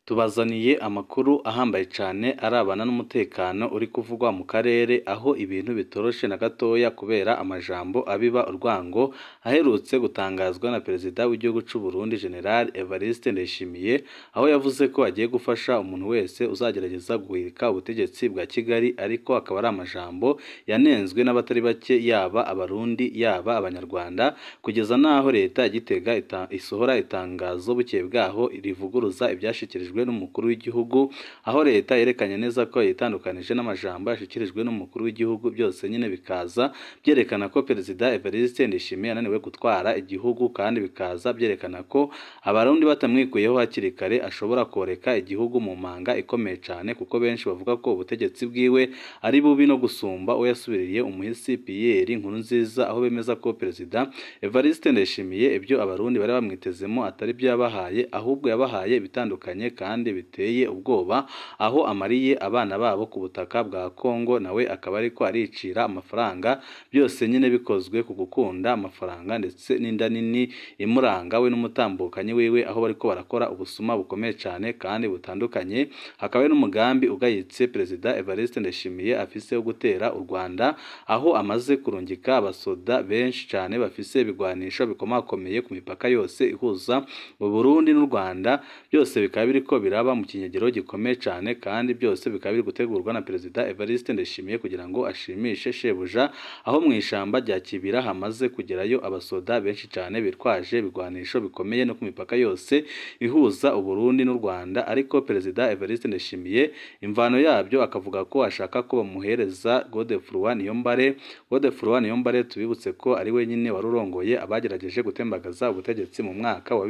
Tubazaniye amakuru ahambaye cane arabana n'umutekano uri kuvugwa mu karere, aho ibintu bitoroshe na gatoya kubera amajambo abiba urwango aherutse gutangazwa na perezida w'igihugu c'u Burundi General Evariste Ndayishimiye, aho yavuze ko agiye gufasha umuntu wese uzagerageza guhirika ubutegetsi bwa Kigali, ariko akaba ari amajambo yanenzwe n'abatari bake, yaba Abarundi yaba Abanyarwanda, kugeza n'aho leta ya Gitega isohora itangazo bukeye bwaho rivuguruza ivyashikirijwe n'umukuru w'igihugu, aho leta yerekanye neza ko yitandukanije n'amajambo yashikirijwe n'umukuru w'igihugu. Byose nyine bikaza byerekana ko perezida Evariste Ndayishimiye yananiwe gutwara igihugu, kandi bikaza byerekana ko Abarundi batamwikuyeho hakiri kare ashobora koreka igihugu mu manga ikomeye cane, kuko benshi bavuga ko ubutegetsi bwiwe ari bubi no gusumba uwo yasubiriye umuhisi Pierre Nkurunziza, aho bemeza ko perezida Evariste Ndayishimiye ibyo Abarundi bari bamwitezemo atari byo yabahaye, ahubwo yabahaye ibitandukanye kandi biteye ubwoba, aho amariye abana babo ku butaka bwa Kongo, nawe akaba ariko aricira amafaranga. Byose nyine bikozwe ku gukunda amafaranga ndetse n'inda nini imuranga we n'umutambukanyi wiwe, aho bariko barakora ubusuma bukomeye cane kandi butandukanye. Hakaba n'umugambi ugayitse perezida Evariste Ndayishimiye afise wo gutera u Rwanda, aho amaze kurungika abasoda benshi cane bafise ibigwanisho bikomakomeye ku mipaka yose ihuza u Burundi n'u Rwanda. Byose bikaba biriko biraba mu kinyegero gikomeye cane, kandi byose bikaba biri gutegurwa na perezida Evariste Ndayishimiye kugira ngo ashimishe shebuja, aho mu ishamba rya Kibira hamaze kugerayo abasoda benshi cane bitwaje ibigwanisho bikomeye no ku mipaka yose ihuza u Burundi n'u Rwanda. Ariko perezida Evariste Ndayishimiye imvano yabyo akavuga ko ashaka ko bamuhereza Godefroid Niyombare. Godefroid Niyombare tubibutse ko ari wenyine wari urongoye abagerageje gutembagaza ubutegetsi mu mwaka wa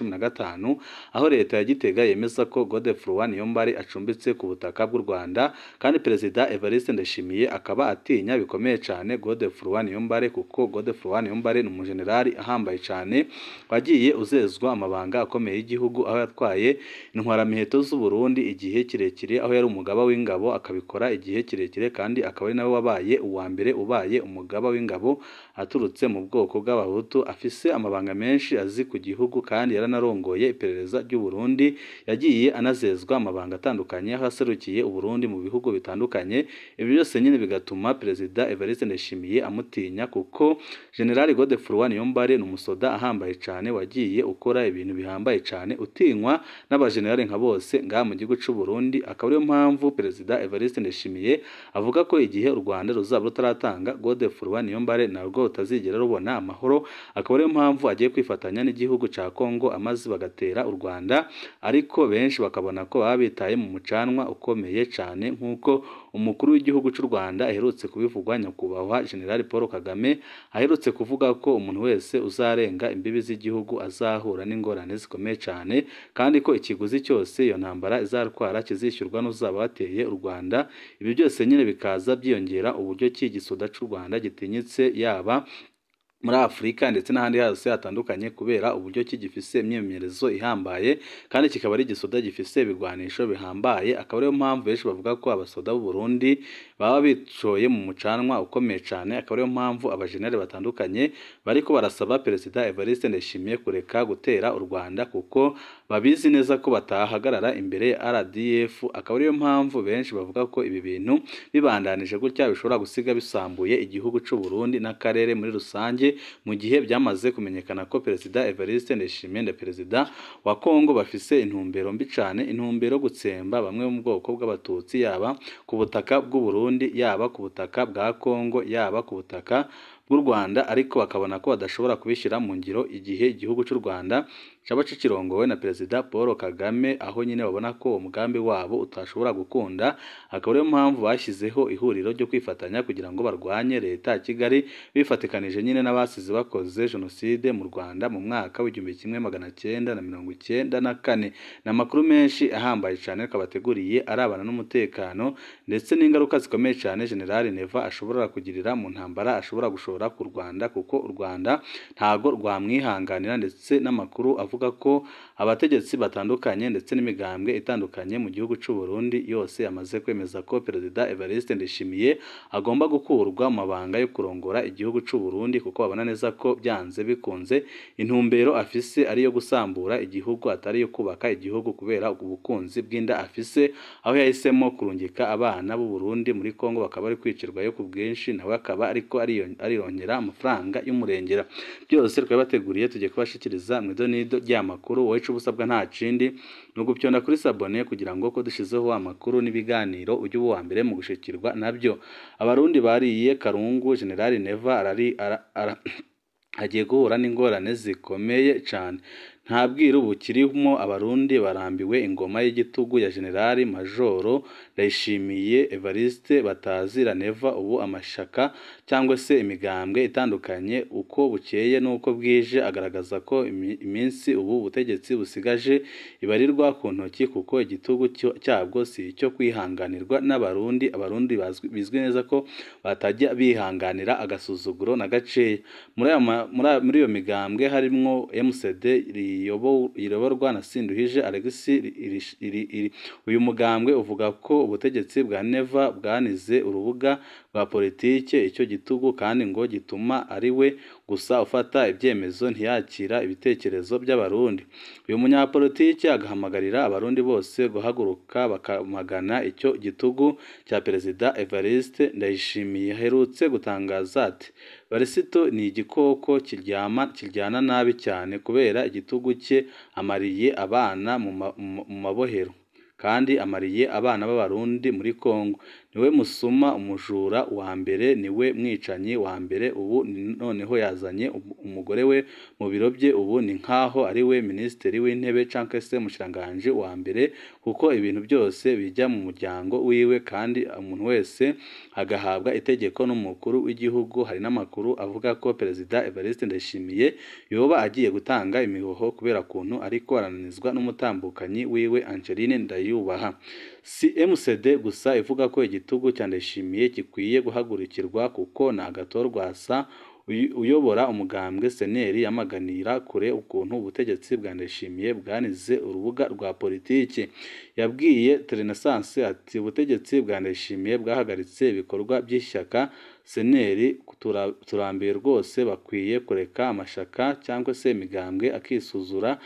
2015, aho leta ya Gitega yemeza ko Godefroid Niyombare acumbitse ku butaka bw'u Rwanda, kandi perezida Evariste Ndayishimiye akaba atinya bikomeye cane Godefroid Niyombare, kuko Godefroid Niyombare ni umujenerali ahambaye cane wagiye uzezwa amabanga akomeye y'igihugu, aho yatwaye intwaramiheto z'u Burundi igihe kirekire, aho yari umugaba w'ingabo akabikora igihe kirekire, kandi akaba ari nawe wabaye uwa mbere ubaye umugaba w'ingabo aturutse mu bwoko bw'Abahutu, afise amabanga menshi azi ku gihugu, kandi yaranarongoye iperereza ry'u Burundi, yagiye anazezwa amabanga atandukanye aho yaserukiye u Burundi mu bihugu bitandukanye. Ibi byose nyine bigatuma perezida Evariste Ndayishimiye amutinya, kuko General Godefroid Niyombare ni umusoda ahambaye cane wagiye ukora ibintu bihambaye cane, utinywa n'abajenerali nka bose ngaha mu gihugu c'u Burundi. Akaba ariyo mpamvu perezida Evariste Ndayishimiye avuga ko igihe u Rwanda ruzaba rutaratanga Godefroid Niyombare narwo rutazigera rubona amahoro. Akaba ariyo mpamvu agiye kwifatanya n'igihugu ca Kongo amaze bagatera u Rwanda, ariko benshi bakabona ko baba bitaye mu mucanwa ukomeye cane, nk'uko umukuru w'igihugu c'u Rwanda aherutse kubivugwa, nyakubahwa General Paul Kagame aherutse kuvuga ko umuntu wese uzarenga imbibi z'igihugu azahura n'ingorane zikomeye cane, kandi ko ikiguzi cyose iyo ntambara izarwara kizishyurwa n'uzaba wateye u Rwanda. Ibi byose nyine bikaza byiyongera uburyo ki igisoda c'u Rwanda gitinyitse yaba muri Afurika ndetse n'ahandi hose hatandukanye, kubera uburyo ki gifise imyimenyerezo ihambaye, kandi kikaba ari igisoda gifise ibigwanisho bihambaye. Akaba ariyo mpamvu benshi bavuga ko abasoda b'u Burundi baba bicoye mu mucanwa ukomeye cane. Akaba ariyo mpamvu abajenere batandukanye bariko barasaba perezida Evariste Ndayishimiye kureka gutera u Rwanda, kuko babizi neza ko batahagarara imbere ya RDF. Akaba ariyo mpamvu benshi bavuga ko ibi bintu bibandanije gutya bishobora gusiga bisambuye igihugu c'u Burundi n'akarere muri rusange, mu gihe byamaze kumenyekana ko perezida Evariste Ndayishimiye na perezida wa Kongo bafise intumbero mbi cane, intumbero gutsemba bamwe mu bwoko bw'Abatutsi, yaba ku butaka bw'u Burundi, yaba ku butaka bwa Kongo, yaba ku butaka bw'u Rwanda, ariko bakabona ko badashobora kubishyira mu ngiro igihe igihugu cy'u Rwanda caba cikirongowe na perezida Paul Kagame, aho nyine babona ko umugambi wabo utashobora gukunda. Akaba ariyo mpamvu bashyizeho ihuriro ryo kwifatanya kugira ngo barwanye leta ya Kigali, bifatikanije nyine n'abasize bakoze jenoside mu Rwanda mu mwaka w'1994. Ni amakuru menshi ahambaye cane kabateguriye arabana n'umutekano ndetse n'ingaruka zikomeye cane General Neva ashobora kugirira mu ntambara ashobora gushora kwishora ku Rwanda kuko u Rwanda ntago rwamwihanganira, ndetse n'amakuru avuga ko abategetsi batandukanye ndetse n'imigambwe itandukanye mu gihugu c'u Burundi yose yamaze kwemeza ko Perezida Evariste Ndayishimiye agomba gukurwa mu mabanga yo kurongora igihugu c'u Burundi, kuko babona neza ko byanze bikunze intumbero afise ari yo gusambura igihugu atari yo kubaka igihugu, kubera ubukunzi bw'inda afise, aho yahisemo kurungika abana b'u Burundi muri Kongo bakaba bari kwicirwayo ku bwinshi, nawe akaba ariko arironkera amafaranga y'umurengera. Byose twabateguriye tugiye kubashikiriza mu idonido ry'amakuru. Wowe ico ubusabwa nta kindi ni ugupyonda kuri sabone kugira ngo ko dushizeho amakuru n'ibiganiro ujye uba uwa mbere mu gushikirwa nabyo. Abarundi bariye karungu, General Neva agiye guhura n'ingorane zikomeye cyane. Nta bwiru bukirimo, Abarundi barambiwe ingoma y'igitugu ya General Majoro Ndayishimiye Evariste batazira Neva. Ubu amashaka cyangwa se imigambwe itandukanye uko bukeye n'uko bwije agaragaza ko iminsi ubu butegetsi busigaje ibarirwa ku ntoki, kuko igitugu cyabwo si icyo kwihanganirwa n'Abarundi. Abarundi bizwi neza ko batajya bihanganira agasuzuguro na gaceya. Muri iyo migambwe harimwo MCD iyoborwa na Sinduhije Alexis. Uyu mugambwe uvuga ko ubutegetsi bwa Neva bwanize urubuga rwa politike icyo gitugu, kandi ngo gituma ari we gusa ufata ibyemezo ntiyakira ibitekerezo by'Abarundi. Uyu munyapolitike agahamagarira Abarundi bose guhaguruka bakamagana icyo gitugu cya Perezida Evariste Ndayishimiye. Aherutse gutangaza ati: Barisito ni igikoko kiryana nabi cyane kubera igitugu cye, amariye abana mu mabohero, kandi amariye abana b'Abarundi muri Kongo. Niwe musuma, umujura wa mbere, niwe mwicanyi wa mbere. Ubu noneho yazanye umugore we mu biro bye, ubu ni nkaho ari we minisitiri w'intebe canke se umushikiranganji wa mbere, kuko ibintu byose bijya mu muryango wiwe, kandi umuntu wese agahabwa itegeko n'umukuru w'igihugu. Hari n'amakuru avuga ko Perezida Evariste Ndayishimiye yoba agiye gutanga imihoho kubera kuntu ariko arananizwa n'umutambukanyi wiwe Angeline Ndayubaha. Si MCD gusa ivuga ko igitugu cya Ndayishimiye gikwiye guhagurukirwa, kuko na Agathon Rwasa uyobora umugambwe Seneri yamaganira kure ukuntu ubutegetsi bwa Ndayishimiye bwanize urubuga rwa politiki. Yabwiye Renaissance ati: ubutegetsi bwa Ndayishimiye bwahagaritse ibikorwa by'ishyaka Seneri, turambiwe rwose, bakwiye kureka amashaka cyangwa se imigambwe akisuzura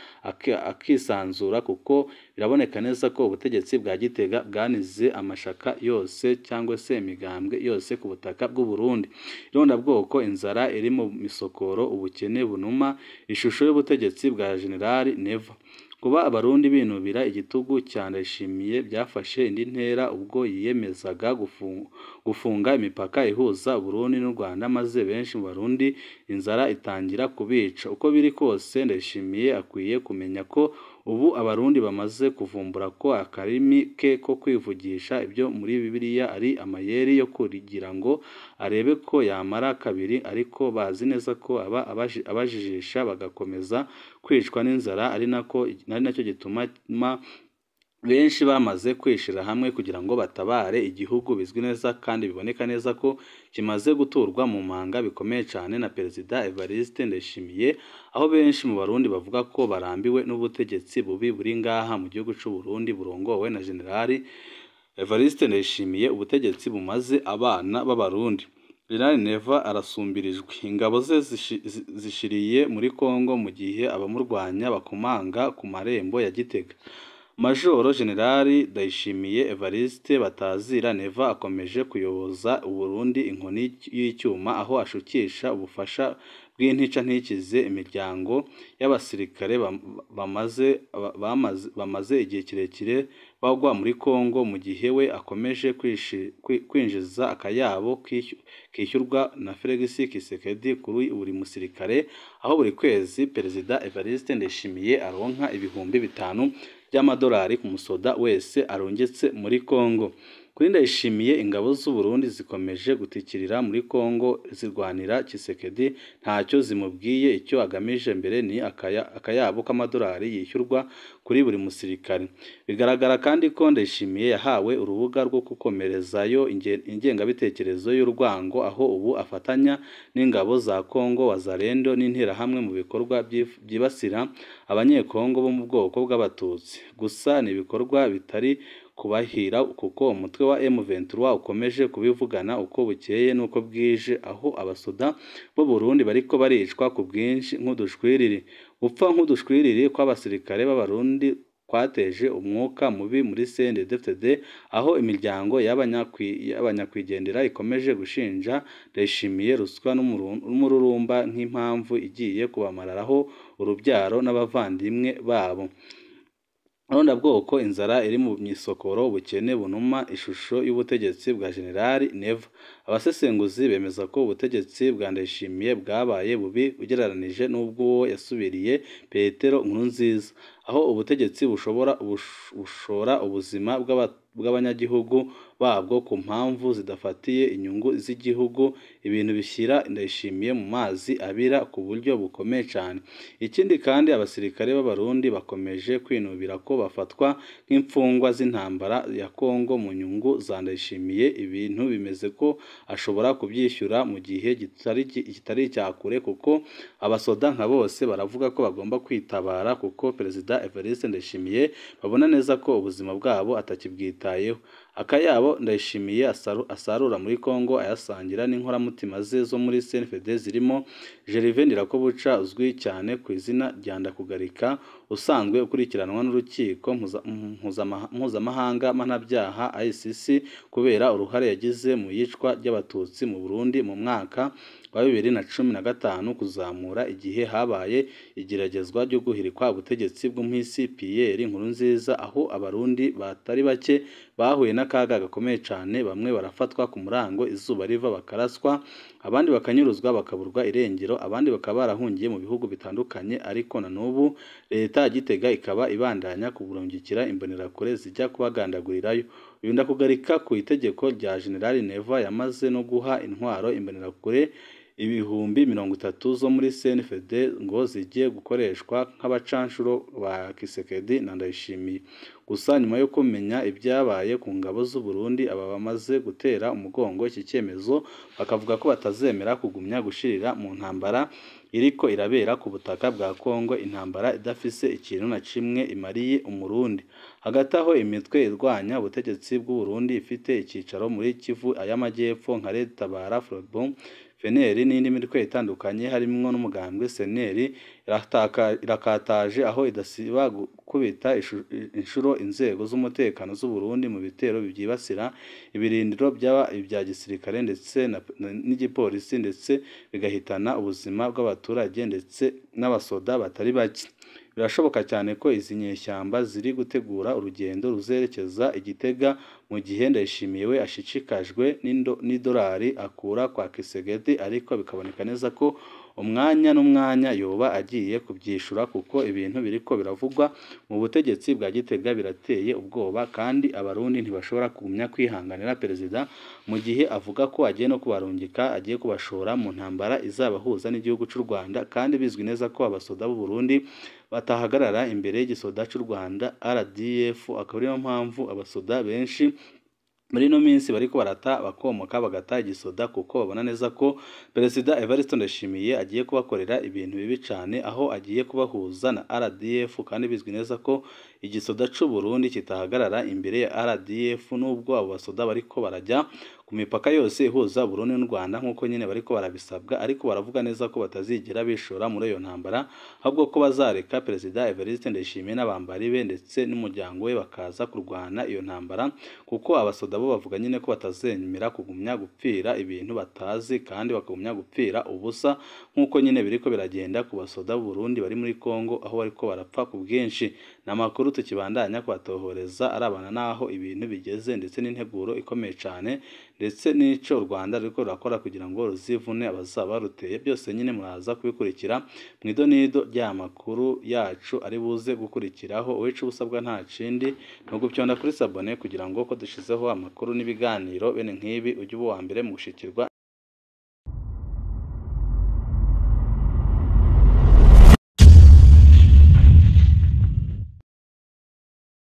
akisanzura, kuko biraboneka neza ko ubutegetsi bwa Gitega bwanize amashaka yose cyangwa se imigambwe yose ku butaka bw'u Burundi. Irondabwoko, inzara iri mu misokoro, ubukene bunuma, ishusho y'ubutegetsi bwa General Neva. Kuba Abarundi binubira igitugu cya Ndayishimiye byafashe indi ntera ubwo yiyemezaga gufunga imipaka ihuza Burundi n'u Rwanda, maze benshi mu Barundi inzara itangira kubica. Uko biri kose Ndayishimiye akwiye kumenya ko ubu Abarundi bamaze kuvumbura ko akarimi ke ko kwivugisha ibyo muri Bibiliya ari amayeri yo kugira ngo arebe ko yamara kabiri, ariko bazi neza ko aba abajijisha bagakomeza kwicwa n'inzara, ari nacyo gituma benshi bamaze kwishira hamwe kugira ngo batabare igihugu. Bizwi neza kandi biboneka neza ko kimaze guturwa mu manga bikomeye cyane na Perezida Evariste Ndayishimiye, aho benshi mu Barundi bavuga ko barambiwe n'ubutegetsi bubi buri ngaha mu gihugu c'u Burundi burongowe na General Evariste Ndayishimiye, ubutegetsi bumaze abana b'Abarundi. General Neva arasumbirijwe, ingabo ze zishiriye muri Kongo mu gihe abamurwanya bakomanga ku marembo ya Gitega. Majoro General Ndayishimiye Evariste batazira Neva akomeje kuyoboza Uburundi inkoni y'icyuma, aho ashukisha ubufasha bw'intica ntikize imiryango y'abasirikare bamaze igihe kirekire bagwa muri Kongo, mu gihe we akomeje kwinjiza akayabo kishyurwa na Felix Tshisekedi kuri buri musirikare, aho buri kwezi Perezida Evariste Ndayishimiye aronka 5000 by'amadolari ku musoda wese arungitse muri Kongo. Kuri Ndayishimiye, ingabo z'u Burundi zikomeje gutikirira muri Kongo zirwanira Tshisekedi, ntacyo zimubwiye. Icyo agamije mbere ni akayabo k'amadolari yishyurwa kuri buri musirikare. Bigaragara kandi ko Ndayishimiye yahawe urubuga rwo gukomerezayo ingengabitekerezo y'urwango, aho ubu afatanya n'ingabo za Kongo, Wazalendo n'Interahamwe mu bikorwa byibasira Abanyekongo bo mu bwoko bw'Abatutsi. Gusa ni ibikorwa bitari kubahira kuko umutwe wa M23 ukomeje kubivugana uko bukeye n'uko bwije, aho abasoda b'u Burundi bariko baricwa ku bwinshi nk'udushwiriri. Gupfa nk'udushwiriri kw'abasirikare b'Abarundi kwateje umwuka mubi muri CNDD-FDD, aho imiryango y'abanyakwigendera ikomeje gushinja Ndayishimiye ruswa n'umururumba nk'impamvu igiye kubamararaho urubyaro n'abavandimwe babo. Irondabwoko, inzara iri mu misokoro, ubukene bunuma ishusho y'ubutegetsi bwa General Neva. Abasesenguzi bemeza ko ubutegetsi bwa Ndayishimiye bwabaye bubi ugereranije n'ubw'uwo yasubiriye Petero Nkurunziza, aho ubutegetsi bushora ubuzima bw'abanyagihugu babwo ku mpamvu zidafatiye inyungu z'igihugu, ibintu bishyira Ndayishimiye mu mazi abira ku buryo bukomeye cyane. Ikindi kandi, abasirikare b'Abarundi bakomeje kwinubira ko bafatwa nk'imfungwa z'intambara ya Kongo mu nyungu za Ndayishimiye, ibintu bimeze ko ashobora kubyishyura mu gihe kitari icya kure, kuko abasoda nka bose baravuga ko bagomba kwitabara kuko Perezida Evariste Ndayishimiye babona neza ko ubuzima bwabo atakibwitayeho. Akayabo Ndayishimiye asarura muri Kongo ayasangira n'inkoramutima ze zo muri CNFD zirimo Gervais Ndirakobuca uzwi cyane ku izina rya Ndakugarika, usanzwe ukurikiranwa n'urukiko mpuzamahanga mpanabyaha ICC kubera uruhare yagize mu iyicwa ry'Abatutsi mu Burundi mu mwaka wa 2015 kuzamura, igihe habaye igeragezwa ryo guhirikwa ubutegetsi bw'umuhisi Pierre Nkurunziza, aho Abarundi batari bake bahuye n'akaga gakomeye cyane, bamwe barafatwa ku murango izuba riva bakaraswa, abandi bakanyuruzwa bakaburwa irengero, abandi bakaba barahungiye mu bihugu bitandukanye, ariko na n'ubu leta ya Gitega ikaba ibandanya kuburungikira imbonerakure zijya kubagandagurirayo. Uyu Ndakugarika ku itegeko rya General Neva yamaze no guha intwaro imbonerakure 30,000 zo muri CNFD ngo zigiye gukoreshwa nk'abacanshuro ba Tshisekedi na Ndayishimiye. Gusa nyuma yo kumenya ibyabaye ku ngabo z'u Burundi, aba bamaze gutera umugongo iki cyemezo, bakavuga ko batazemera kugumya gushirira mu ntambara iriko irabera ku butaka bwa Kongo, intambara idafise ikintu na kimwe imariye Umurundi. Hagati aho, imitwe irwanya ubutegetsi bw'u Burundi ifite icyicaro muri Kivu y'Amajyepfo nka Red Tabara, Frobon, FNL n'indi mitwe itandukanye harimwo n'umugambwe CNL irakataje, aho idasiba gukubita inshuro inzego z'umutekano z'u Burundi mu bitero byibasira ibirindiro byaba ibya gisirikare ndetse n'igipolisi, ndetse bigahitana ubuzima bw'abaturage ndetse n'abasoda batari bake. Birashoboka cyane ko izi nyeshyamba ziri gutegura urugendo ruzerekeza i Gitega, mu gihe Ndayishimiye we ashishikajwe n'idolari akura kwa Tshisekedi, ariko bikaboneka neza ko umwanya n'umwanya yoba agiye kubyishura, kuko ibintu biriko biravugwa mu butegetsi bwa Gitega birateye ubwoba, kandi Abarundi ntibashobora kugumya kwihanganira perezida mu gihe avuga ko agiye no kubarungika, agiye kubashora mu ntambara izabahuza n'igihugu cy'u Rwanda, kandi bizwi neza ko abasoda b'u Burundi batahagarara imbere y'igisoda cy'u Rwanda RDF. Akaba ariyo mpamvu abasoda benshi muri ino minsi bariko barata bakomoka bagata igisoda, kuko babona neza ko Perezida Evariste Ndayishimiye agiye kubakorera ibintu bibi cyane, aho agiye kubahuza na RDF, kandi bizwi neza ko igisoda cy'u Burundi kitahagarara imbere ya RDF, nubwo abo basoda bariko barajya ku mipaka yose ihuza Burundi n'u Rwanda nk'uko nyine bariko barabisabwa, ariko baravuga neza ko batazigera bishora muri iyo ntambara, ahubwo ko bazareka Perezida Evariste Ndayishimiye n'abambari be ndetse n'umuryango we bakaza kurwana iyo ntambara, kuko abasoda bo bavuga nyine ko batazemera kugumya gupfira ibintu batazi, kandi bakagumya gupfira ubusa nk'uko nyine biriko biragenda ku basoda b'u Burundi bari muri Kongo, aho bariko barapfa ku bwinshi. Ni amakuru tukibandanya kubatohoreza arabana n'aho ibintu bigeze ndetse n'integuro ikomeye cyane ndetse n'ico u Rwanda ruriko rurakora kugira ngo ruzivune abazaba baruteye. Byose nyine muraza kubikurikira mu idonido ry'amakuru yacu ari buze gukurikiraho. Uwica ubusabwa nta kindi ni ugupyonda kuri sabone kugira ngo ko dushizeho amakuru n'ibiganiro bene nk'ibi ujye uba uwa mbere mu gushikirwa.